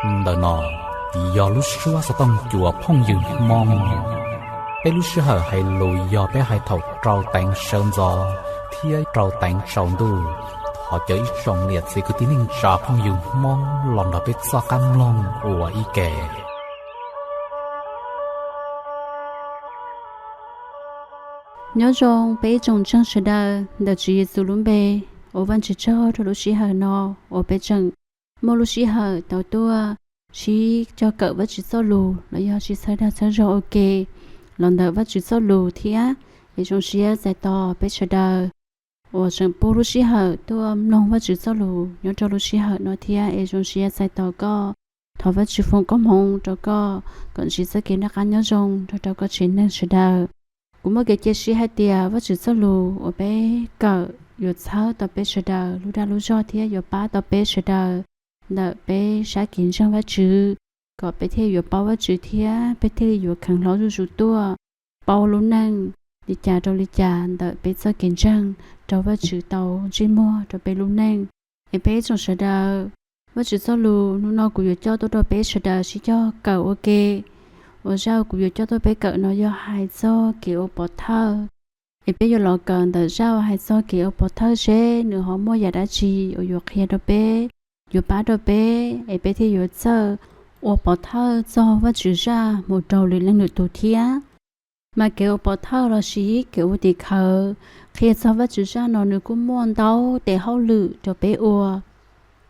Ntawm no yog lub suab xov tooj cua phooj ywg Hmoob. Peb lub sij hawm hais lus yog peb hais thaum rau teev sawv ntxov thiab rau teev tsaus ntuj. Thov cov ib tsoom niam txiv kwv tij neej tsa phooj ywg Hmoob los nrog peb txoj qab mloog ua ib ke. Nyob zoo peb ib tsoom ntseeg sawv daws ntawm Tswv Yexus lub npe, ua Vajtswv tsaug rau lub sij hawm no uas peb tseem muaj lub sij hawm tau tuaj sib cog kawm Vajtswv txoj lus los yog sib txhawb dag txhawb zog ua ke los ntawm Vajtswv txoj lus thiab. Es zoo siab txais tos peb sawv daws uas tseem pub lub sij hawm tuaj mloog Vajtswv txoj lus nyob rau lub sij hawm no thiab. Es zoo siab txais tos koj, thov Vajtswv foom koob hmoov rau koj kom ntsib txoj kev noj qab nyob zoo nrog rau koj tsev neeg sawv daws. Kuv muaj kev cia siab hais tias Vajtswv txoj lus uas peb kawm yuav txhawb tau peb sawv daws lub dag lub zog thiab yuav pab tau peb sawv daws ntawm peb sab kev ntseeg Vajtswv, kom peb thiaj yuav paub Vajtswv thiab peb thiaj li yuav kheev hlob zuj zus tuaj, paub lub neej li cas rau li cas ntawm peb txoj kev ntseeg rau Vajtswv tau ntsej muag rau peb lub neej. Es peb tsoom sawv daws, Vajtswv txoj lus hnub no kuv yuav coj tuaj rau peb sawv daws sib cog kawm ua ke. Uas zaj kuv yuav coj tuaj peb kawm no yog hais txog kev ua pov thawj. Es peb yuav los kawm ntawm zaj uas hais txog kev ua pov thawj seb nws ho muaj yam dab tsi uas yuav qhia rau peb, yuav pab rau peb, es peb thiaj yuav txawj ua pov thawj txog Vajtswv zaj mus rau lwm leej lwm tus thiab. Mas kev ua pov thawj los sis kev ua tim khawv qhia txog Vajtswv zaj no nws kuj muaj ntau tes hauj lwm rau peb ua.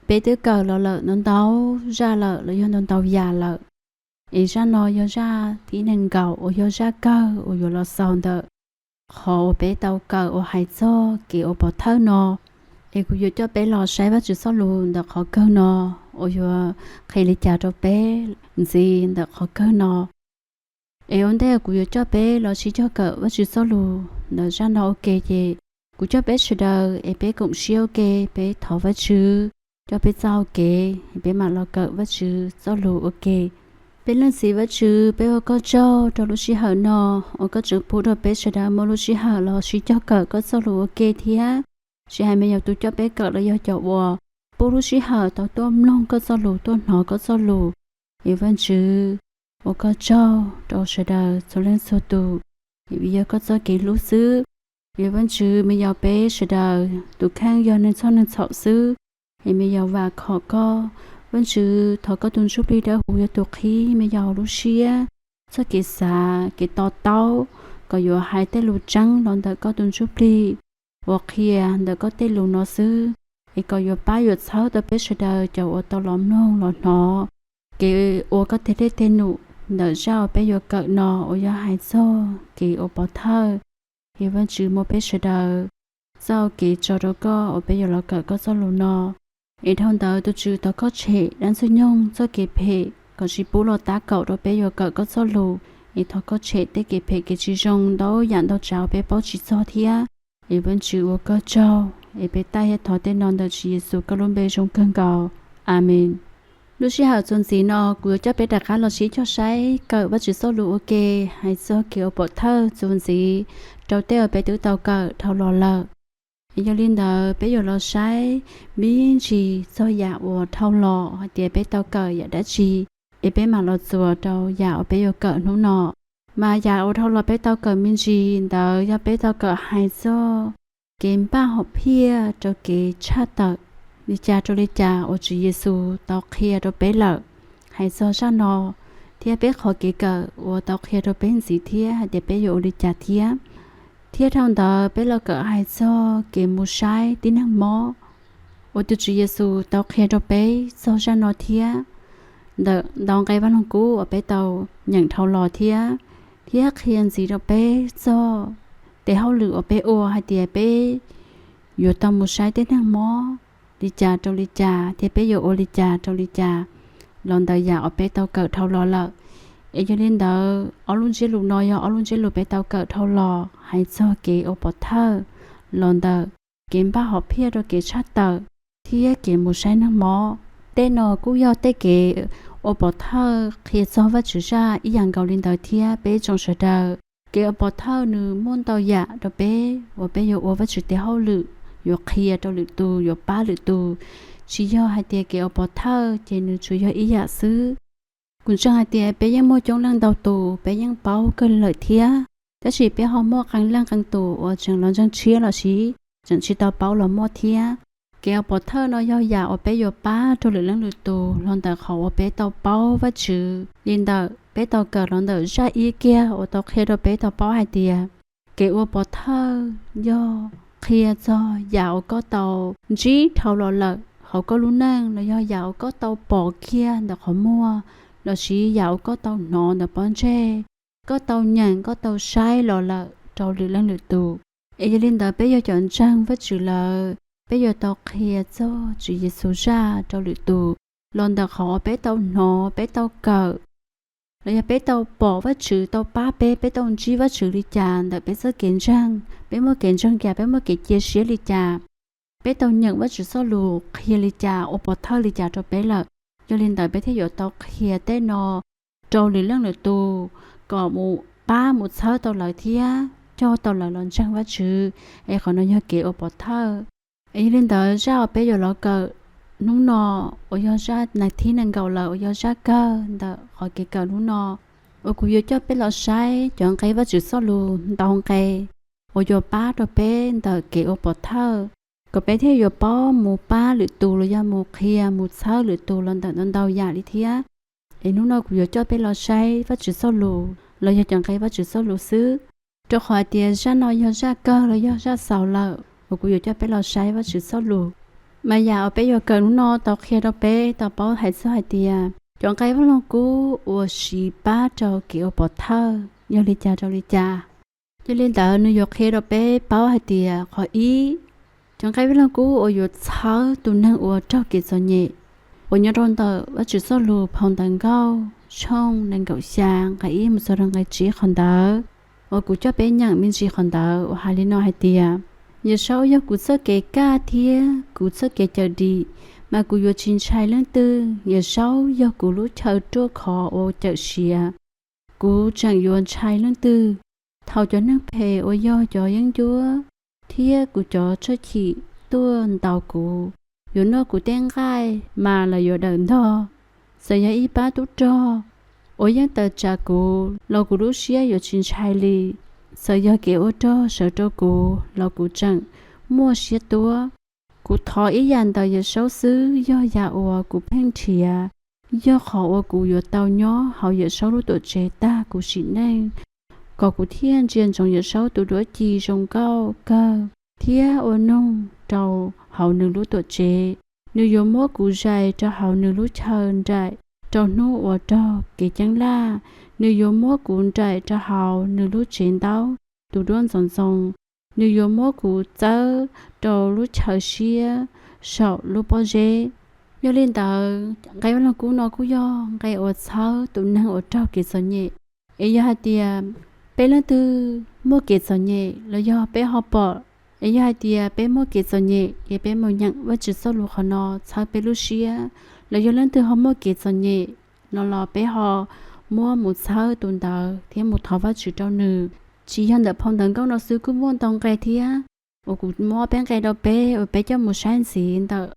Peb twb kawm los lawm ntau ntau zaj lawm los yog ntau ntau yam lawm. Es zaj no yog zaj thib nees nkaum uas yog zaj kawg uas yuav los xaus ntawm qhov uas peb tau kawm uas hais txog kev ua pov thawj no. Es kuv yuav coj peb los saib Vajtswv txoj lus ntawm qhov kawg no uas yuav qhia li cas rau peb ntxiv ntawm qhov kawg no. Es ua ntej kuv yuav coj peb los sib cog kawm Vajtswv txoj lus ntawm zaj no ua ke ces kuv coj peb sawv daws es peb koom siab ua ke, peb thov Vajtswv coj peb txoj hau kev es peb mam los kawm Vajtswv txoj lus ua ke. Peb leej txiv Vajtswv, peb ua koj tsaug rau lub sij hawm no uas koj tseem pub rau peb sawv daws muaj lub sij hawm los sib cog kawm koj txoj lus ua ke thiab. Tsis hais me nyuam tus coj peb kawm los yog cov uas pub lub sij hawm tau tuaj mloog koj txoj lus, tuaj hnov koj txoj lus. Es Vajtswv, ua koj tsaug rau sawv daws txhua leej txhua tus, vim yog koj txoj kev hlub xwb. Es Vajtswv, me nyuam peb sawv daws tus kheej yog neeg txhoj neeg txhaum xwb, es me nyuam vam khom koj. Vajtswv, thov koj tus Ntsuj Plig Dawb Huv yog tus qhib me nyuam lub siab, txoj kev xav, kev to taub, kom yuav hais tej lus tseeb los ntawm koj tus Ntsuj Plig uas qhia ntawm koj tej lus no xwb, es kom yuav pab yuav txhawb tau peb sawv daws cov uas tau los mloog los hnov kev ua koj tej dej tej num ntawm zaj uas peb yuav kawm no uas yog hais txog kev ua pov thawj. Es Vajtswv, muab peb sawv daws txoj kev tso rau koj uas peb yuav los kawm koj txoj lus no. Es dhau ntawd tus Tswv, thov koj tshem dab ntxwg nyoog txoj kev phem kom tsis pub los tab kaum rau peb yuav kawm koj txoj lus. Es thov koj tshem tej kev phem kev tsis zoo ntau yam ntau tsav uas peb paub tsis txog thiab. Es Vajtswv, ua koj tsaug. Es peb taij thiab thov tej no ntawm Tswv Yexus koj lub npe zoo kawg nkaus. Amees. Lub sij hawm txuas ntxiv no kuv yuav coj peb rov qab los sib cog saib kawm Vajtswv txoj lus ua ke, hais txog kev ua pov thawj txuas ntxiv rau tej uas peb twb tau kawm dhau los lawm. Es yog li ntawd peb yuav los saib me ntsis txog yam uas dhau los hais tias peb tau kawm yam dab tsi, es peb mam los txuas rau yam uas peb yuav kawm hnub no. Mas yam uas dhau los peb tau kawm me ntsis ntawd yog peb tau kawm hais txog kev npaj hom phiaj rau kev tshaj tawm, li cas rau li cas uas Tswv Yexus tau qhia rau peb lawm, hais txog zaj no, thiab peb qhov kev kawm uas tau qhia rau peb ntxiv thiab hais tias peb yuav ua li cas thiab. Thiab dhau ntawd peb los kawm hais txog kev mus saib tib neeg mob uas tus Tswv Yexus tau qhia rau peb txog zaj no thiab, ntawm ntau nqe Vaj Lug Kub uas peb tau nyeem dhau los thiab, thiab qhia ntxiv rau peb txog tes hauj lwm uas peb ua hais tias peb yuav tau mus saib tej neeg mob li cas rau li cas thiab peb yuav ua li cas rau li cas los ntawm yam uas peb tau kawm dhau los lawm. Es yog li ntawd ob lub ntsiab lus no yog ob lub ntsiab lus peb tau kawm dhau los hais txog kev ua pov thawj los ntawm kev npaj hom phiaj rau kev tshaj tawm thiab kev mus saib neeg mob. Tej no kuj yog tej kev ua pov thawj qhia txog Vajtswv zaj ib yam nkaus li ntawd thiab peb tsoom sawv daws. Kev ua pov thawj nws muaj ntau yam rau peb uas peb yuav ua Vajtswv tes hauj lwm, yuav qhia rau lwm tus, yuav pab lwm tus, tsis yog hais tias kev ua pov thawj ces nws tsuas yog ib yam xwb. Kuv ntseeg hais tias peb yeej muaj coob leej ntau tus peb yeej paub kawg lawm thiab, tab sis peb ho muaj qee leej qee tus uas tseem los ntseeg tshiab los sis tseem tsis tau paub los muaj thiab. Kev ua pov thawj no yog yam uas peb yuav pab rau lwm leej lwm tus los ntawm qhov uas peb tau paub Vajtswv li ntawm peb tau kawm los ntawm zaj ib kiag uas tau qhia rau peb tau paub hais tias kev ua pov thawj yog qhia txog yam uas koj tau ntsib dhau los lawm hauv koj lub neej los yog yam uas koj tau pom kiag ntawm qhov muag los sis yam uas koj tau hnov ntawm pob ntseg, koj tau nyeem koj tau saib los lawm rau lwm leej lwm tus. Es yog li ntawd peb yog cov ntseeg Vajtswv lawm, peb yuav tau qhia txog Tswv Yexus zaj rau lwm tus los ntawm qhov uas peb tau hnov peb tau kawm los yog peb tau pom Vajtswv tau pab peb, peb tau ntsib Vajtswv li cas ntawm peb txoj kev ntseeg, peb muaj kev ntseeg cas, peb muaj kev cia siab li cas, peb tau nyeem Vajtswv txoj lus qhia li cas, ua pov thawj li cas rau peb lawm. Yog li ntawd peb thiaj yuav tau qhia tej no rau lwm leej lwm tus kom mus pab mus txhawb tau lawv thiab coj tau lawv los ntseeg Vajtswv. Es qhov no yog kev ua pov thawj. Es yog li ntawd zaj uas peb yuav los kawm hnub no uas yog zaj nas thib nees nkaum lawm uas yog zaj kawg ntawm qhov kev kawm hnub no uas kuv yuav coj peb los saib cov nqe Vajtswv txoj lus ntau nqe uas yuav pab rau peb ntawm kev ua pov thawj kom peb thiaj yuav paub mus pab lwm tus los yog mus qhia mus txhawb lwm tus los ntawm ntau ntau yam li thiab. Es hnub no kuv yuav coj peb los saib Vajtswv txoj lus los yog cov nqe Vajtswv txoj lus xwb, rau qhov hais tias zaj no yog zaj kawg los yog zaj xaus lawm uas kuv yuav coj peb los saib Vajtswv txoj lus. Mas yam uas peb yuav kawm hnub no tau qhia rau peb tau paub hais txog hais tias cov nqe Vaj Lug Kub uas siv pab rau kev ua pov thawj yog li cas rau li cas. Yog li ntawd nws yuav qhia rau peb paub hais tias qhov ib, cov nqe Vaj Lug Kub uas yuav txhawb tus neeg uas raug kev txom nyem uas nyob rau ntawm Vajtswv txoj lus phau Ntawv Nkauj tshooj nees nkaum xya nqe ib mus txog rau nqe tsib qhov ntawd, uas kuv coj peb nyeem me ntsis qhov ntawd uas hais li no hais tias, Yawm Saub yog kuv txoj kev kaj thiab kuv txoj kev cawm dim, mas kuv yuav tsis ntshai leej twg. Yawm Saub yog kuv lub chaw ruaj khov uas cawm siav, kuv tseem yuav ntshai leej twg? Thaum cov neeg phem uas yog cov yeeb ncuab thiab kuv cov tshwj chim tuaj ntaus kuv, yuav noj kuv tej nqaij mas lawv yuav dawm ntog. Txawm yog ib pab tub rog uas yeej tawm tsam kuv los kuv lub siab yuav tsis ntshai li. Txawm yog kev ua rog sawv rau kuv los kuv tseem muaj siab tuab. Kuv thov ib yam ntawm Yawm Saub xwb yog yam uas kuv pheej nrhiav, yog qhov uas kuv yuav tau nyob hauv Yawm Saub lub tuam tsev tag kuv sim neej, kom kuv thiaj ntsia ntsoov Yawm Saub tus duab ci zoo nkauj kawg thiab ua noog rau hauv nws lub tuam tsev. Nws yuav muab kuv zais rau hauv nws lub chaw nraim rau hnub uas raug kev ceeb laj. Nws yuav muab kuv nraim rau hauv nws lub tsev ntaub tus duab ntxoov ntxoo. Nws yuav muab kuv txawb rau lub chaw siab saum lub pob zeb. Yog li ntawd, nqe Vaj Lug Kub no kuj yog nqe uas txhawb tus neeg uas raug kev txom nyem. Es yog hais tias peb leej twg muaj kev txom nyem los yog peb ho pom, es yog hais tias peb muaj kev txom nyem es peb mus nyeem Vajtswv txoj lus qhov no txhawb peb lub siab, los yog leej twg ho muaj kev txom nyem no los peb ho muab mus txhawb tus ntawd thiab mus thov Vajtswv rau nws. Tsis yog ntawm phau Ntawv Nkauj no xwb, kuj muaj ntau nqe thiab uas kuv muab peb nqe rau peb uas peb coj mus saib ntxiv ntawm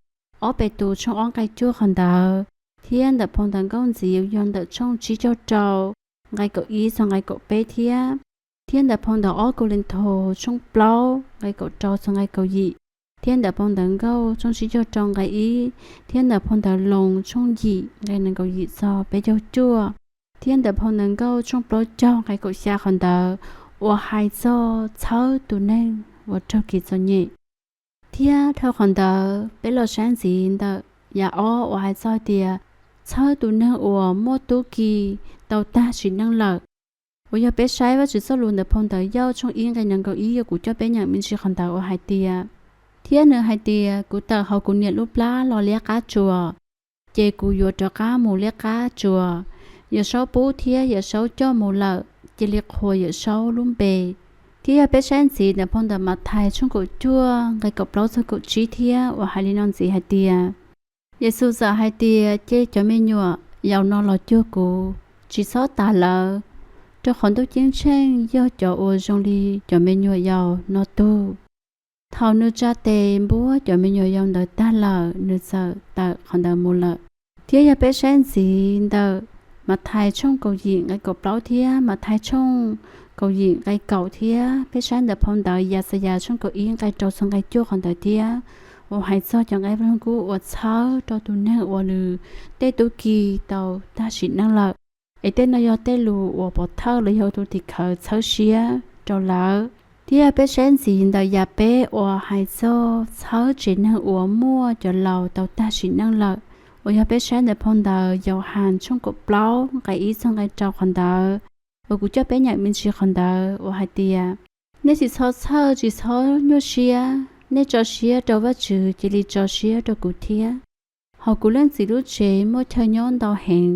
ob Petus tshooj ob nqe cuaj qhov ntawd, thiab ntawm phau Ntawv Nkauj ntxiv yog ntawm tshooj tsib caug rau nqe kaum ib txog nqe kaum peb thiab, thiab ntawm phau ntawv ob Kauleethaus tshooj plaub nqe kaum rau txog nqe kaum yim, thiab ntawm phau Ntawv Nkauj tshooj tsib caug rau nqe ib, thiab ntawm phau Ntawv Loos tshooj yim nqe nees nkaum yim txog peb caug cuaj, thiab ntawm phau Ntawv Nkauj tshooj plaub caug nqe kaum xya qhov ntawd uas hais txog txhawb tus neeg uas raug kev txom nyem. Thiab dhau qhov ntawd peb los saib ntxiv ntawm yam ob uas hais txog tias txhawb tus neeg uas muaj tub ki tau tag sim neej lawm. Uas yog peb saib Vajtswv txoj lus ntawm phau Ntawv Yauj tshooj ib nqe nees nkaum ib, yog kuv coj peb nyeem me ntsis qhov ntawd uas hais tias, thiab nws hais tias, kuv tawm hauv kuv niam lub plab los liab qab tsuas, ces kuv yuav rov qab mus liab qab tsuas. Yawm Saub pub thiab Yawm Saub coj mus lawm, cia li qhuas Yawm Saub lub npe. Thiab yog peb saib ntxiv ntawm phau ntawv Mathais tshooj kaum cuaj nqe kaum plaub txog kaum tsib thiab uas hais li no ntxiv hais tias, Yexus txawm hais tias, cia cov me nyuam yaus no los cuag kuv, tsis txhob tas lawv, rau qhov Ntuj Ceeb Tsheej yog cov uas zoo li cov me nyuam yaus no tug. Thaum nws tsa tes npuab cov me nyuam yaus ntawd tag lawm, nws txawm tawm qhov ntawd mus lawm. Thiab yog peb saib ntxiv ntawm Mathais tshooj kaum yim nqe kaum plaub thiab Mathais tshooj kaum yim nqe kaum thiab peb saib ntawm phau ntawv Yaxayas tshooj kaum ib nqe rau txog nqe cuaj qhov ntawd thiab, uas hais txog cov nqe Vaj Lug Kub uas txhawb rau tus neeg uas nws tej tub ki tau tag sim neej lawm. Es tej no yog tej lus uas pov thawj los yog tus tim khawv txhawb siab rau lawv. Thiab peb saib ntxiv ntawm yam peb uas hais txog txhawb tsev neeg uas muaj cov laus tau tag sim neej lawm, uas yog peb saib ntawm phau ntawv Yauhas tshooj kaum plaub nqe ib txog nqe rau qhov ntawd, uas kuv coj peb nyeem me ntsis qhov ntawd uas hais tias, nej tsis txhob txhawj, tsis txhob nyuaj siab, nej tso siab rau Vajtswv, cia li tso siab rau kuv thiab. Hos kuv Leej Txiv lub tsev muaj chaw nyob ntau heev,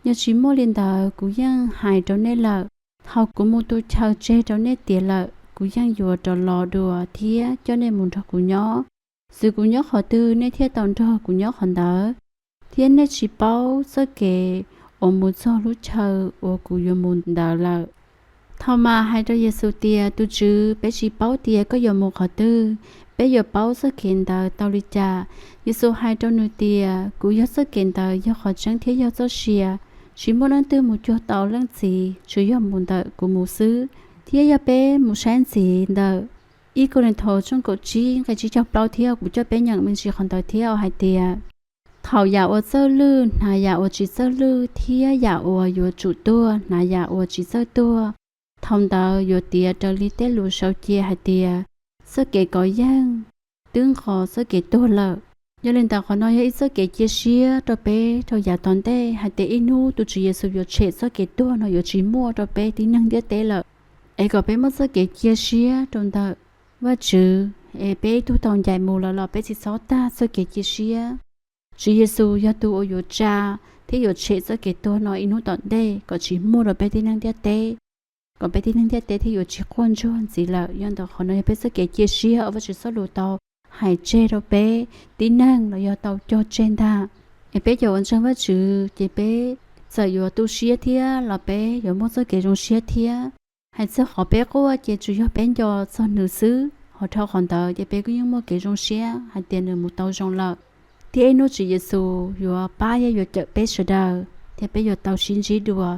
yog tsis muaj li ntawd kuv yeej hais rau nej lawm. Thaum kuv mus tu chaw tseg rau nej tiav lawm, kuv yeej yuav rov los dua thiab coj nej mus nrog kuv nyob. Xwv kuv nyob qhov twg nej thiaj tau nrog kuv nyob qhov ntawd, thiab nej tsis paub txoj kev uas mus txog lub chaw uas kuv yuav mus ntawd lawm. Thaumas hais rau Yexus tias, Tus Tswv, peb tsis paub tias koj yuav mus qhov twg, peb yuav paub txoj kev ntawd tau li cas? Yexus hais rau nws tias, Kuv yog txoj kev ntawd, yog qhov tseeb thiab yog txoj sia. Tsis muaj leej twg mus cuag tau Leej Txiv, tsuas yog mus ntawm kuv mus xwb. Thiab yog peb mus saib ntxiv ntawm ib Kauleethaus tshooj kaum tsib nqe tsib caug plaub thiab, kuv coj peb nyeem me ntsis qhov ntawd thiab uas hais tias, Thaum yam uas txawj lwj hnav yam uas tsis txawj lwj, thiab yam uas yuav tsum tuag hnav yam uas tsis txawj tuag, thaum ntawd yuav tiav raws li tej lus sau cia hais tias, Txoj kev kov yeej twb nqos txoj kev tuag lawm. Yog li ntawd qhov no yog ib txoj kev cia siab rau peb rau yav tom ntej hais tias ib hnub tus Tswv Yexus yuav tshem txoj kev tuag no yuav tsis muaj rau peb tib neeg ntiaj teb lawm. Es kom peb muaj txoj kev cia siab rau ntawm Vajtswv, es peb ib tug tau ncaim mus lawm los peb tsis txhob tag txoj kev cia siab. Tswv Yexus yog tus uas yuav tsa thiab yuav tshem txoj kev tuag no ib hnub tom ntej kom tsis muaj rau peb tib neeg ntiaj teb, kom peb tib neeg ntiaj teb thiaj yuav tsis quaj ntsuag ntxiv lawm. Yog ntawm qhov no yog peb txoj kev cia siab uas Vajtswv txoj lus tau hais tseg rau peb tib neeg los yog tau cog tseg ntag. Es peb cov uas ntseeg Vajtswv ces peb txawm yuav tu siab thiab los peb yuav muaj txoj kev zoo siab thiab. Hais txog qhov peb quaj ces tsuas yog peb nco txog nws xwb, ho dhau qhov ntawd ces peb kuj yeej muaj kev zoo siab hais tias nws mus tau zoo lawm. Thiab ib hnub Tswv Yexus yuav pab thiab yuav cawm peb sawv daws thiab peb yuav tau sib ntsib dua.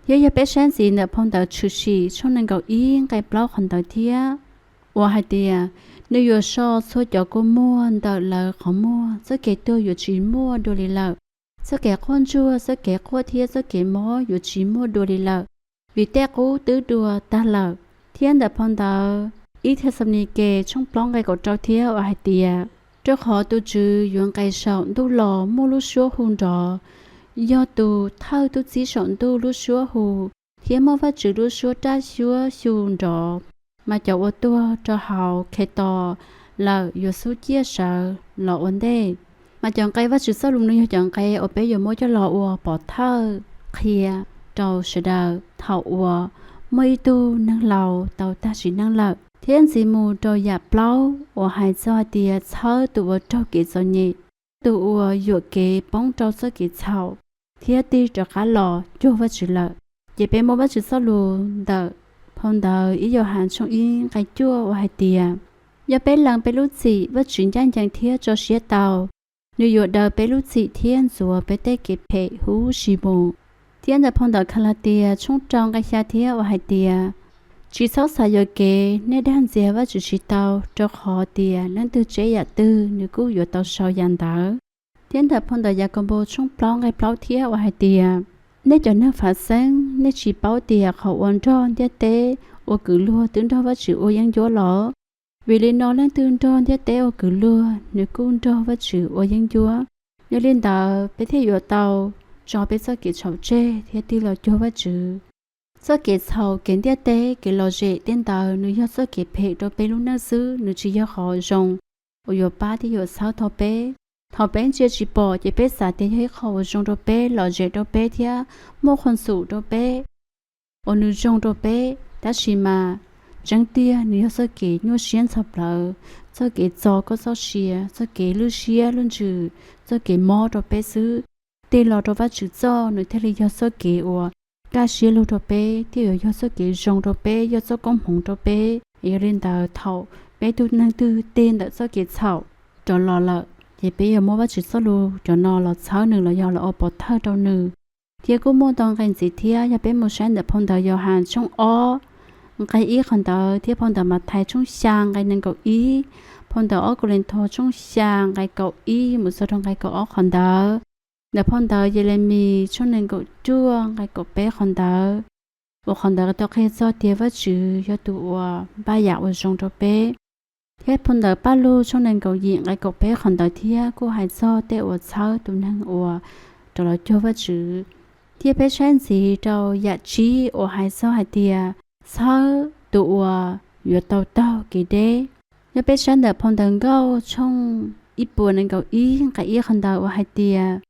Thiab yog peb saib ntxiv ntawm phau ntawv Tshwm Sim tshooj nees nkaum ib nqe plaub qhov ntawd thiab, uas hais tias, Nws yuav so txhua cov kua muag ntawm lawv qhov muag, txoj kev tuag yuav tsis muaj dua li lawm. Txoj kev quaj ntsuag, txoj kev quaj thiab txoj kev mob yuav tsis muaj dua li lawm, vim tej qub twb dua tag lawm. Thiab ntawm phau ntawv ib Thexalaunikes tshooj plaub nqe kaum rau thiab uas hais tias, Rau qhov tus Tswv yuav nqes saum ntuj los muaj lub suab hu nrov, yog tus thawj tub txib saum ntuj lub suab hu, thiab muaj Vajtswv lub suab raj xyuab xyu nrov, mas cov uas tuag rau hauv Khetos lawm yuav xub ciaj sawv los ua ntej. Mas cov nqe Vajtswv txoj lus no yog cov nqe uas peb yuav muab coj los ua pov thawj qhia rau sawv daws thaum uas muaj ib tug neeg laus tau tag sim neej lawm. Thiab ntxiv mus rau yam plaub uas hais txog hais tias txhawb tus uas raug kev txom nyem, tus uas yuam kev poob rau txoj kev txhaum, thiab tig rov qab los cuag Vajtswv lawm. Ces peb muab Vajtswv txoj lus ntawm phau ntawv ib Yauhas tshooj ib nqe cuaj uas hais tias, Yog peb lees peb lub txim, Vajtswv ncaj ncees thiab tso siab tau, nws yuav daws peb lub txim thiab ntxuav peb tej kev phem huv si mus. Thiab ntawm phau ntawv Kalatias tshooj rau nqe xya thiab uas hais tias, Tsis txhob xav yuam kev nej dag ntxias Vajtswv tsis tau, rau qhov tias leej twg tseb yam twg nws kuj yuav tau sau yam ntawd. Thiab ntawm phau ntawv Yakaunpaus tshooj plaub nqe plaub thiab uas hais tias, Nej cov neeg Farisees, nej tsis paub tias qhov uas nrog ntiaj teb ua kwv luag twb nrog Vajtswv ua yeeb ncuab los? Vim li no leej twg nrog ntiaj teb ua kwv luag, nws kuj nrog Vajtswv ua yeeb ncuab. Yog li ntawd peb thiaj yuav tau tso peb txoj kev txhaum tseg thiab tig los cuag Vajtswv. Txoj kev txhaum, kev ntiaj teb, kev lom zem tej ntawd nws yog txoj kev phem rau peb lub neej xwb, nws tsis yog qhov zoo uas yuav pab thiab yuav txhawb tau peb. Thaum peb ntsia tsis pom ces peb xav tias yog ib qho uas zoo rau peb, lom zem rau peb thiab muaj qhuas xum rau peb, uas nws zoo rau peb, tab sis mas tseeb tiag nws yog txoj kev nyuaj siab ntxhov plawv, txoj kev txo koj txoj sia, txoj kev lwj siab lwj ntsws, txoj kev mob rau peb xwb. Tig los rau Vajtswv txoj, nws thiaj li yog txoj kev uas kaj siab lug rau peb, thiab yuav yog txoj kev zoo rau peb, yog txoj koob hmoov rau peb. Yog li ntawd thaum peb tug neeg twg tig ntawm txoj kev txhaum rov los lawm, ces peb yuav muab Vajtswv txoj lus cov no los txhawb nws los yog los ua pov thawj rau nws. Thiab kuj muaj ntau nqe ntxiv thiab, yog peb mus saib ntawm phau ntawv Yauhas tshooj ob nqe ib qhov ntawd, thiab phau ntawv Mathais tshooj xya nqe nees nkaum ib, phau ntawv ob Kauleethaus tshooj xya nqe kaum ib mus txog rau nqe kaum ob qhov ntawd, ntawm phau ntawv Yelemis tshooj nees nkaum cuaj nqe kaum peb qhov ntawd, uas qhov ntawd tau qhia txog tias Vajtswv yog tus uas npaj yam uas zoo rau peb. Thiab phau ntawv Pajlug tshooj nees nkaum yim nqe kaum peb qhov ntawd thiab kuj hais txog tej uas txhawb tus neeg uas rov los cuag Vajtswv. Thiab peb saib ntxiv rau yam tsib uas hais txog hais tias txhawb tus uas yuav tau taug kev deb. Yog peb saib ntawm phau ntawv Nkauj tshooj ib puas nees nkaum ib nqe ib qhov ntawd uas hais tias,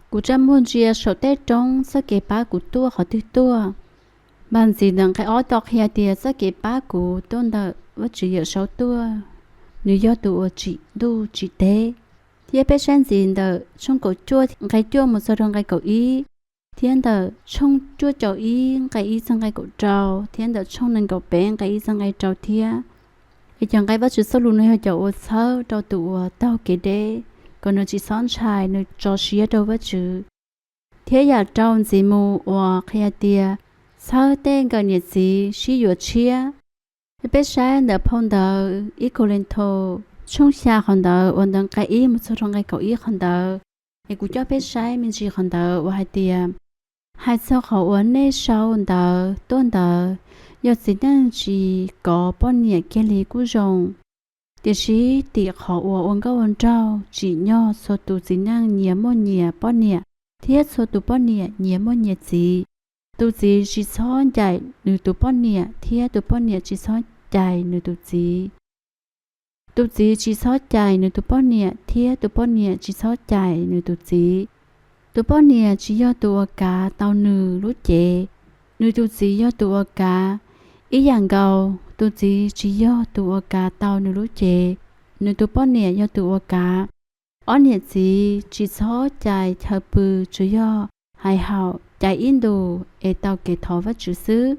kuv tsa muag ntsia saum tej roob txoj kev pab kuv tuaj qhov twg tuaj. Npaj ntxiv ntawm nqe ob tau qhia tias txoj kev pab kuv tuaj ntawm Vajtswv Yawmsaub tuaj, nws yog tus uas tsim ntuj tsim teb. Thiab peb saib ntxiv ntawm tshooj kaum cuaj nqe cuaj mus txog rau nqe kaum ib, thiab ntawm tshooj cuaj caum ib nqe ib txog nqe kaum rau, thiab ntawm tshooj nees nkaum peb nqe ib txog nqe rau thiab. Es cov nqe Vajtswv txoj lus no yog cov uas txhawb rau tus uas taug kev deb, kom nws tsis txhob ntshai, nws tso siab rau Vajtswv. Thiab yam rau ntxiv mus uas qhia tias txhawb tej nkawm niam txiv sib yuav tshiab. Yog peb saib ntawm phau ntawv ib Kauleethaus tshooj xya qhov ntawd uas ntawm nqe ib mus txog rau nqe kaum ib qhov ntawd, es kuv coj peb saib me ntsis qhov ntawd uas hais tias, hais txog qhov uas nej sau ntawv tuaj ntawd, yog txiv neej tsis kov poj niam kiag li kuj zoo. Tiam sis tim qhov uas ua nkauj ua nraug tsim nyog txhua tus txiv neej nyias muaj nyias poj niam, thiab txhua tus poj niam nyias muaj nyias txiv. Tus txiv tsis txhob ncaim nws tus poj niam, thiab tus poj niam tsis txhob cais nws tus txiv. Tus txiv tsis txhob cais nws tus poj niam, thiab tus poj niam tsis txhob cais nws tus txiv. Tus poj niam tsis yog tus uas kav tau nws lub cev, nws tus txiv yog tus uas kav. Ib yam nkaus, tus txiv tsis yog tus uas kav tau nws lub cev, nws tus poj niam yog tus uas kav. Ob niam txiv tsis txhob cais chaw pw, tsuas yog hais haum cais ib ntus es tau kev thov Vajtswv xwb.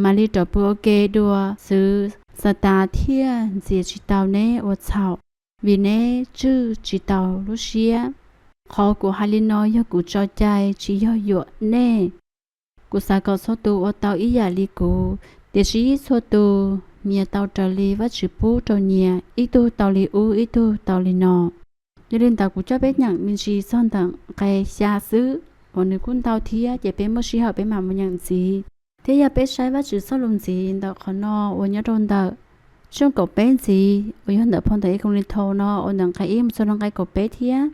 Mam li rov pw ua ke dua, txwv Xatas thiaj ntxias tsis tau neb ua txhaum, vim neb tswj tsis tau lub siab. Qhov kuv hais li no yog kuv tso cai, tsis yog yuam nej. Kuv xav kom txhua tus ua tau ib yam li kuv, tiam sis txhua tus nyias tau raws li Vajtswv pub rau nyias, ib tug tau li ub, ib tug tau li no. Yog li ntawd kuv coj peb nyeem me ntsis txog ntawm nqe xya xwb, uas nws kuj ntau thiab, ces peb muaj sij hawm peb mam mus nyeem ntxiv. Thiab yog peb saib Vajtswv txoj lus ntxiv ntawm qhov no uas nyob rau ntawm tshooj kaum peb ntxiv, uas yog ntawm phau ntawv ib Kauleethaus no uas ntawm nqe ib mus txog rau nqe kaum peb thiab,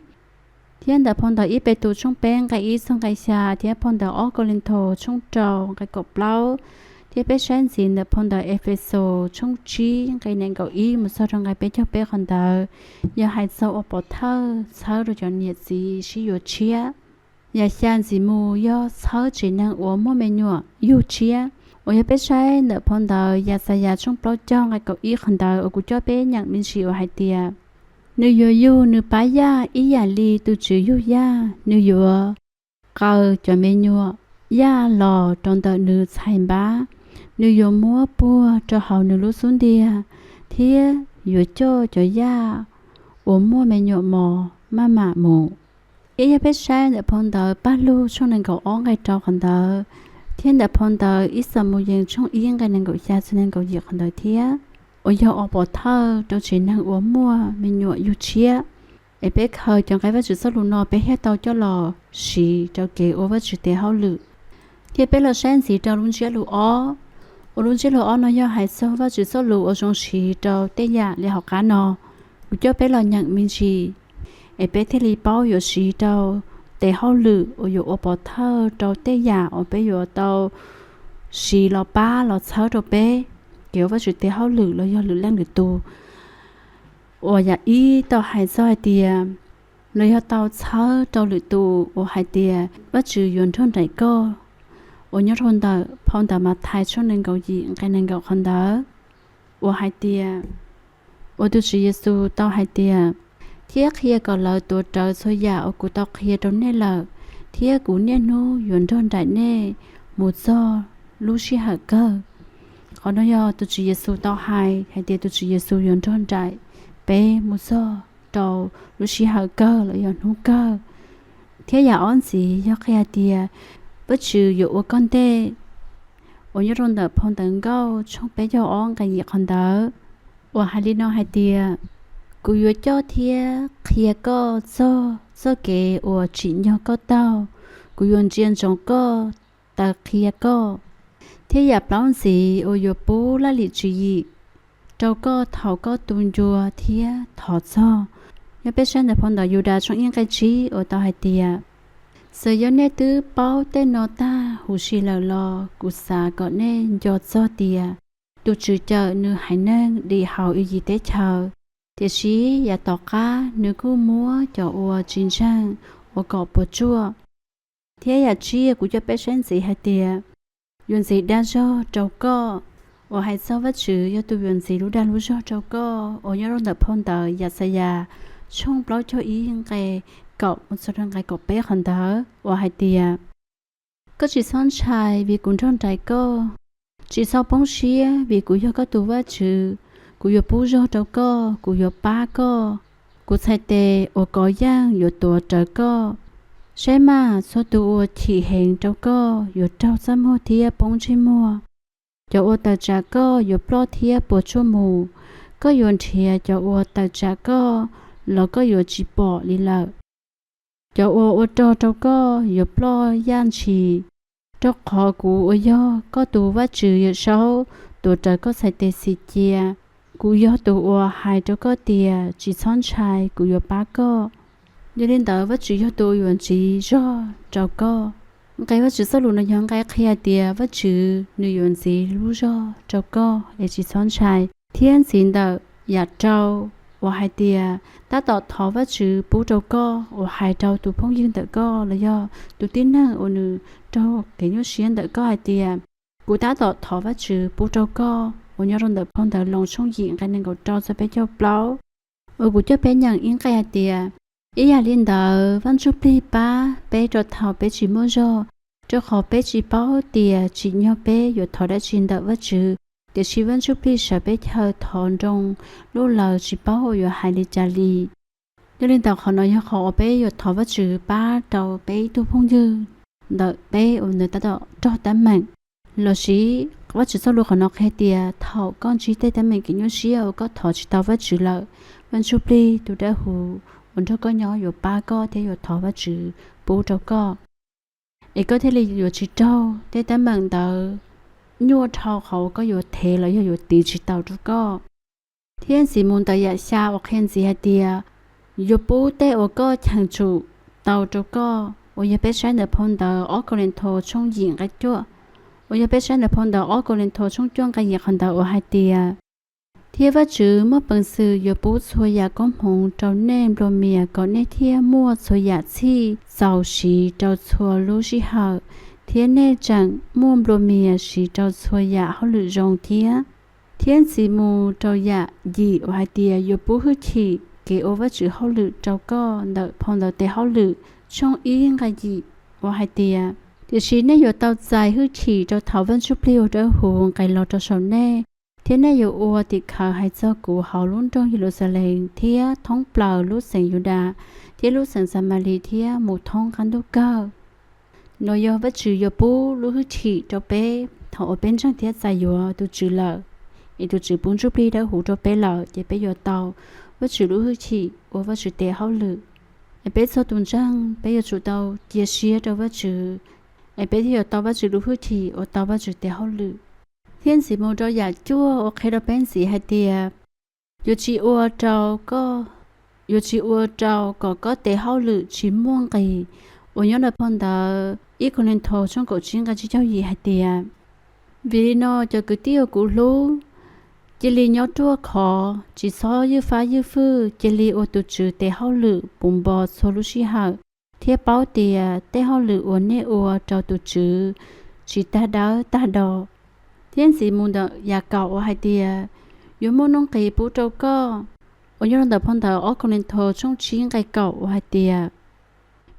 thiab ntawm phau ntawv ib Petus tshooj peb nqe ib txog nqe xya, thiab phau ntawv ob Kauleethaus tshooj rau nqe kaum plaub, thiab peb saib ntxiv ntawm phau ntawv Efexus tshooj tsib nqe nees nkaum ib mus txog rau nqe peb caug peb qhov ntawd, yog hais txog ua pov thawj txhawb rau cov niam txiv sib yuav tshiab. Yam xya ntxiv mus yog txhawb tsev neeg uas muaj me nyuam yug tshiab, uas yog peb saib ntawm phau ntawv Yaxayas tshooj plaub caug nqe kaum ib qhov ntawd uas kuv coj peb nyeem me ntsis uas hais tias, nws yuav yug nws pab yaj ib yam li tus tswv yug yaj, nws yuav qaws cov me nyuam yaj los rau ntawm nws txhais npab, nws yuav muab puag rau hauv nws lub xub ntiag, thiab yuav coj cov yaj uas muaj me nyuam mos maj mam mus. Ib yog peb saib ntawm phau ntawv Paj Lug tshooj nees nkaum ob nqe rau qhov ntawd, thiab ntawm phau ntawv ib Xamuyees tshooj ib nqe nees nkaum xya txog nees nkaum yim qhov ntawd thiab, uas yog ua pov thawj rau tsev neeg uas muaj me nyuam yug tshiab. Es peb khaws cov nqe Vajtswv txoj lus no peb thiaj tau coj los siv rau kev ua Vajtswv tes hauj lwm. Thiab peb los saib ntxiv rau lub ntsiab lus ob, uas lub ntsiab lus ob no yog hais txog Vajtswv txoj lus uas zoo siv rau tej yam li hauv qab no. Kuv coj peb los nyeem me ntsis, es peb thiaj li paub yuav siv rau tes hauj lwm uas yuav ua pov thawj rau tej yam uas peb yuav tau siv los pab los txhawb rau peb kev ua Vajtswv tes hauj lwm los yog lwm leej lwm tus. Uas yam ib tau hais txog hais tias, los yog tau txhawb rau lwm tus uas hais tias Vajtswv yuav nrog nraim koj, uas nyob rau ntawm phau ntawv Mathais tshooj nees nkaum yim nqe nees nkaum qhov ntawd, uas hais tias, uas tus Tswv Yexus tau hais tias, thiab qhia kom lawv tuav rawv txhua yam uas kuv tau qhia rau nej lawm, thiab kuv niaj hnub yuav nrog nraim nej mus txog lub sij hawm kawg. Qhov no yog tus Tswv Yexus tau hais hais tias tus Tswv Yexus yuav nrog nraim peb mus txog rau lub sij hawm kawg los yog hnub kawg. Thiab yam ob ntxiv yog qhia hais tias Vajtswv yuav ua koj ntej, uas nyob rau ntawm phau Ntawv Nkauj tshooj peb caug ob nqe yim qhov ntawd, uas hais li no hais tias: Kuv yuav coj thiab qhia koj txog txoj kev uas tsim nyog koj taug. Kuv yuav ntsia ntsoov koj, taw qhia koj. Thiab yam plaub ntxiv uas yuav pub laj lim tswv yim rau koj thaum koj tu ncua thiab thov txog, nyob peb saib ntawm phau ntawv Yudas tshooj ib nqe tsib uas tau hais tias: Txawm yog nej twb paub tej no tag huv si lawm los kuv xav kom nej nco txog tias tus Tswv cawm nws haiv neeg dim hauv Iziv teb chaws, tiam sis yav tom qab nws kuj muab cov uas tsis ntseeg ua kom puas tsuaj. Thiab yam tsib kuv coj peb saib ntxiv hais tias: Yuav ntxiv dag zog rau koj, uas hais txog Vajtswv yog tus yuav ntxiv lub dag lub zog rau koj, uas nyob rau ntawm phau ntawv Yaxayas tshooj plaub caug ib nqe kaum mus txog rau nqe kaum peb qhov ntawd uas hais tias: Koj tsis txhob ntshai vim kuv nrog nraim koj, tsis txhob poob siab vim kuv yog koj tus Vajtswv. Kuv yuav pub zog rau koj, kuv yuav pab koj. Kuv txhais tes uas kov yeej yuav tuav rawv koj. Saib mas, txhua tus uas chim heev rau koj yuav raug txaj muag thiab poob ntsej muag. Cov uas tawm tsam koj yuav ploj thiab puas tsuaj mus. Koj yuav nrhiav cov uas tawm tsam koj los koj yuav tsis pom li lawm. Cov uas ua rog rau koj yuav ploj yaj ntshis, rau qhov kuv uas yog koj tus Vajtswv Yawmsaub tuav rawv koj txhais tes xis cia. Kuv yog tus uas hais rau koj tias: Tsis txhob ntshai, kuv yuav pab koj. Yog li ntawd, Vajtswv yog tus uas yuav ntxiv zog rau koj. Nqe Vajtswv txoj lus no yog nqe qhia tias Vajtswv nws yuav ntxiv lub zog rau koj es tsis txhob ntshai. Thiab ntxiv ntawm yam rau uas hais tias tab tom thov Vajtswv pub rau koj, uas hais rau tus phooj ywg ntawm koj los yog tus tib neeg uas nws raug kev nyuaj siab ntawm koj hais tias: Kuv tab tom thov Vajtswv pub rau koj, uas nyob rau ntawm phau ntawv Loos tshooj yim nqe nees nkaum rau txog peb caug plaub, uas kuv coj peb nyeem ib nqe hais tias: Ib yam li ntawd, Vaj Ntsuj Plig pab peb rau thaum peb tsis muaj zog, rau qhov peb tsis paub tias tsim nyog peb yuav thov dab tsi ntawm Vajtswv, tiam sis Vaj Ntsuj Plig sawv peb chaw thov nroo lub lawv tsis paub uas yuav hais li cas li. Yog li ntawd, qhov no yog qhov uas peb yuav thov Vajtswv pab rau peb ib tug phooj ywg ntawm peb uas nws tab tom raug teeb meem. Los sis Vajtswv txoj lus qhov no qhia tias thaum koj ntsib tej teeb meem kev nyuaj siab uas koj thov tsis tau Vajtswv lawm, Vaj Ntsuj Plig tus dawb huv uas nrog koj nyob yuav pab koj thiab yuav thov Vajtswv pub rau koj, es koj thiaj li yuav tsis raug tej teeb meem ntawd nyuaj dhau qhov uas koj yuav thev los yog yuav tiv tsis taus rau koj. Thiab ntxiv mus ntawm yam xya uas qhia ntxiv hais tias yuav pub tej uas koj cheem tsum tau rau koj, uas yog peb saib ntawm phau ntawv ob Kauleethaus tshooj yim nqe cuaj, uas yog peb saib ntawm phau ntawv ob Kauleethaus tshooj cuaj nqe yim qhov ntawd uas hais tias: Thiab Vajtswv muaj peev xwm yuav pub txhua yam koob hmoov rau nej nplua mias kom nej thiaj muaj txhua yam txhij txaus siv rau txhua lub sij hawm, thiab nej tseem muaj nplua mias siv rau txhua yam hauj lwm zoo thiab. Thiab ntxiv mus rau yam yim uas hais tias yuav pub hwj chim kev ua Vajtswv hauj lwm rau koj ntawm phau ntawv Tes Hauj Lwm tshooj ib nqe yim uas hais tias: Tiam sis nej yuav tau txais hwj chim rau thaum Vaj Ntsuj Plig uas Dawb Huv nqis los rau saum nej, thiab nej yuav ua tim khawv hais txog kuv hauv lub nroog Yeluxalees thiab thoob plaws lub xeev Yudas thiab lub xeev Xamalis thiab mus thoob qab ntuj kawg. No yog Vajtswv yuav pub lub hwj chim rau peb thaum uas peb ntseeg thiab txais yuav tus Tswv lawm, es tus Tswv pub Ntsuj Plig Dawb Huv rau peb lawm, ces peb yuav tau Vajtswv lub hwj chim ua Vajtswv tes hauj lwm. Es peb txhua tus ntseeg peb yuav tsum tau cia siab rau Vajtswv, es peb thiaj yuav tau Vajtswv lub hwj chim ua tau Vajtswv tes hauj lwm. Thiab ntxiv mus rau yam cuaj uas qhia rau peb ntxiv hais tias yuav tsis ua rau koj, yuav tsis ua rau kom koj tes hauj lwm tsis muaj nqis, uas nyob ntawm phau ntawv ib Kauleethaus tshooj kaum tsib nqe tsib caug yim hais tias: Vim li no cov kwv tij uas kuv hlub, cia li nyob ruaj khov, tsis txhob ywj fab ywj fwj, cia li ua tus Tswv tes hauj lwm puv npo txhua lub sij hawm, thiab paub tias tej hauj lwm uas nej ua rau tus Tswv tsis tag dawb tag do. Thiab ntxiv mus ntawm yam kaum uas hais tias yuav muaj nuj nqis pub rau koj, uas nyob rau ntawm phau ntawv ob Kauleethaus tshooj tsib nqe kaum uas hais tias: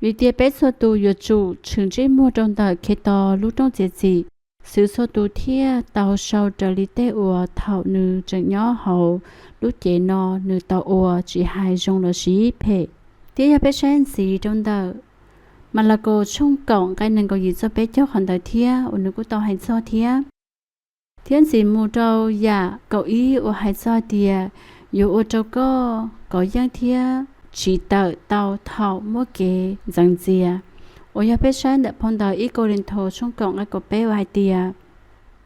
Vim tias peb txhua tus yuav tsum tshwm ntsej muag rau ntawm Khetos lub rooj txiav txim, xwv txhua tus thiaj tau sau raws li tej uas thaum nws tseem nyob hauv lub cev no nws tau ua tsis hais zoo los sis phem. Thiab yog peb saib ntxiv rau ntawm Malakaus tshooj kaum nqe nees nkaum yim txog peb caug qhov ntawd thiab uas nws kuj tau hais txog thiab. Thiab ntxiv mus rau yam kaum ib uas hais txog tias yuav ua rau koj kov yeej thiab tsis tawm tau thaum muaj kev ntxeev ntxias, uas yog peb saib ntawm phau ntawv ib Kauleethaus tshooj kaum nqe kaum peb uas hais tias,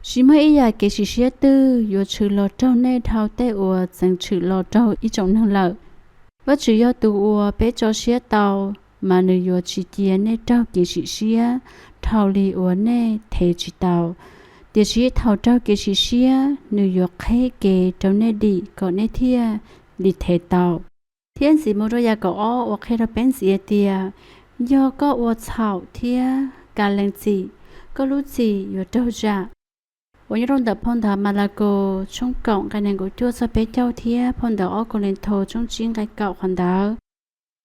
tsis muaj ib yam kev sim siab twg yuav tshwm los raug nej dhau tej uas txeev tshwm los raug ib tsoom neeg lawm. Vajtswv yog tus uas peb tso siab tau, mas nws yuav tsis cia nej raug kev sim siab dhau li uas nej thev tsis tau, tiam sis thaum raug kev sim siab nws yuav qheb kev rau nej dim kom nej thiaj li thev tau. Thiab ntxiv mus rau yam kaum ob uas qhia rau peb ntxiv hais tias, yog koj ua txhaum thiab ka lees txim, koj lub txim yuav raug zam. Uas nyob rau ntawm phau ntawv Malakaus tshooj kaum nqe nees nkaum cuaj txog peb caug thiab phau ntawv ob Kauleethaus tshooj tsib nqe kaum qhov ntawd.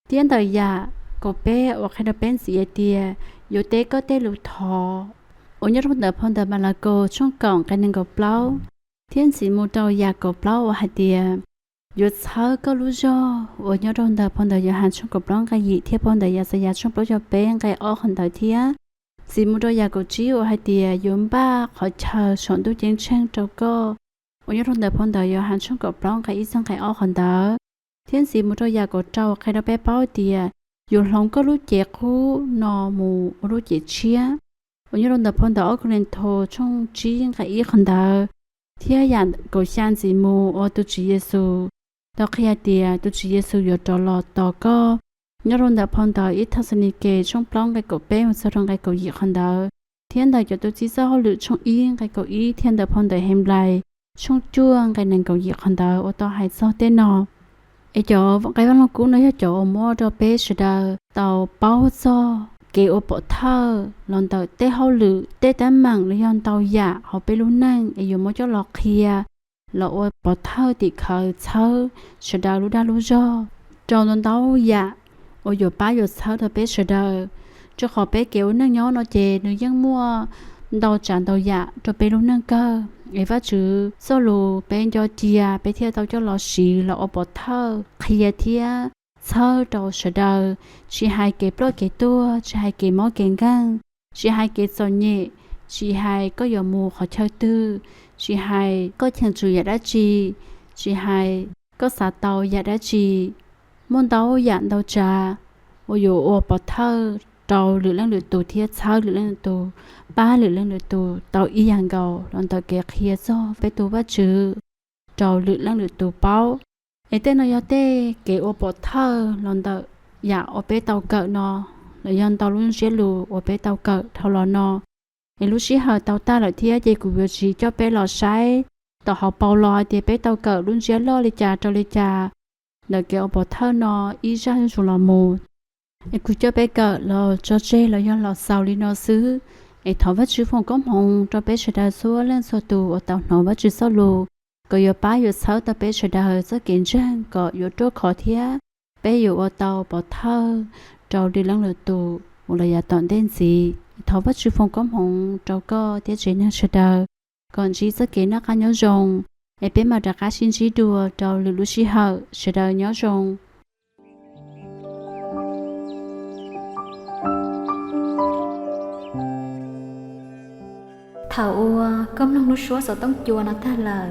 Thiab ntawm yam kaum peb uas qhia rau peb ntxiv hais tias, yuav teb koj tej lus thov, uas nyob rau ntawm phau ntawv Malakaus tshooj kaum nqe nees nkaum plaub. Thiab ntxiv mus rau yam kaum plaub uas hais tias, yuav txhawb koj lub zog, uas nyob rau ntawm phau ntawv Yauhas tshooj kaum plaub nqe yim thiab phau ntawv Yaxayas tshooj plaub caug peb nqe ob qhov ntawd thiab. Ntxiv mus rau yam kaum tsib uas hais tias, yuav npaj qhov chaw saum ntuj ceeb tsheej rau koj, uas nyob rau ntawm phau ntawv Yauhas tshooj kaum plaub nqe ib txog nqe ob qhov ntawd. Thiab ntxiv mus rau yam kaum rau qhia rau peb paub tias, yuav hloov koj lub cev qub no mus ua lub cev tshiab, uas nyob rau ntawm phau ntawv ob Kauleethaus tshooj tsib nqe ib qhov ntawd. Thiab yam kaum xya ntxiv mus uas tus Tswv Yexus tau qhia tias tus Tswv Yexus yuav rov los tos koj, nyob rau ntawm phau ntawv ib Thexalaunikes tshooj plaub nqe kaum peb mus txog rau nqe kaum yim qhov ntawd. Thiab ntawm cov tub txib txoj hauj lwm tshooj ib nqe kaum ib thiab ntawm phau ntawv Henplais tshooj cuaj nqe nees nkaum yim qhov ntawd uas tau hais txog tej no. Es cov nqe Vaj Lug Kub no yog cov uas muab rau peb sawv daws tau paub txog kev ua pov thawj los ntawm tej hauj lwm, tej teeb meem los yog ntau yam hauv peb lub neej es yuav muab coj los qhia, los ua pov thawj tim khawv txhawb sawv daws lub dag lub zog rau ntau ntau yam uas yuav pab yuav txhawb rau peb sawv daws. Rau qhov peb kev ua neej nyob no ces nws yeej muaj ntau tsav ntau yam rau peb lub neej kawg. Es Vajtswv txoj lus peb nco cia peb thiaj tau coj los siv los ua pov thawj qhia thiab txhawb rau sawv daws, tsis hais kev ploj kev tuag, tsis hais kev mob kev nkeeg, tsis hais kev txom nyem, tsis hais koj yuav mus qhov chaw twg, tsis hais koj cheem tsum yam dab tsi, tsis hais koj xav tau yam dab tsi. Muaj ntau yam ntau tsav uas yuav ua pov thawj rau lwm leej lwm tus thiab txhawb lwm leej lwm tus, pab lwm leej lwm tus tau ib yam nkaus los ntawm kev qhia txog peb tus Vajtswv rau lwm leej lwm tus paub. Es tej no yog tej kev ua pov thawj los ntawm yam uas peb tau kawm no, los yog ntau lub ntsiab lus uas peb tau kawm dhau los no. Es lub sij hawm tau tag lawm thiab ces kuv yuav tsis coj peb los saib tom hauv paus los hais tias peb tau kawm lub ntsiab loj li cas rau li cas ntawm kev ua pov thawj no ib zaj zuj zus los mus. Es kuv coj peb kawm los tso tseg los yog los xaus li no xwb. Es thov Vajtswv foom koob hmoov rau peb sawv daws txhua leej txhua tus uas tau hnov Vajtswv txoj lus, kom yuav pab yuav txhawb tau peb sawv daws txoj kev ntseeg kom yuav ruaj khov thiab peb yuav ua tau pov thawj rau lwm leej lwm tus mus los yav tom ntej ntxiv. Thov Vajtswv foom koob hmoov rau koj thiab tsev neeg sawv daws, kom ntsib txoj kev noj qab nyob zoo. Es peb mam rov qab sib ntsib dua rau lwm lub sij hawm, sawv daws nyob zoo. Thaum uas koj mloog lub suab xov tooj cua no tag lawm,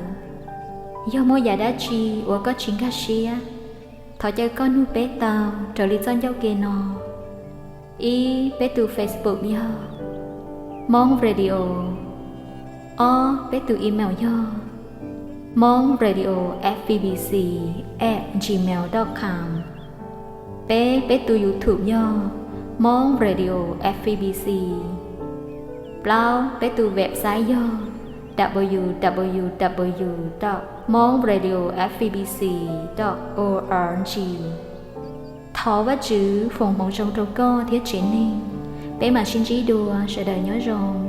yog muaj yam dab tsi uas koj tsis nkag siab, thov caw koj nug peb tau raws li txoj ncauj ke no. Ib, peb tus Facebook yog Hmong Radio. Ob, peb tus email yog Hmong Radio F B B C at gmail dot com. Peb, peb tus YouTube yog Hmong Radio F B C. Plaub, peb tus website yog w w w dot hmong radio f b c dot org. Thov Vajtswv foom hmoov zoo rau koj thiab tsev neeg. Peb mam sib ntsib dua, sawv daws nyob zoo.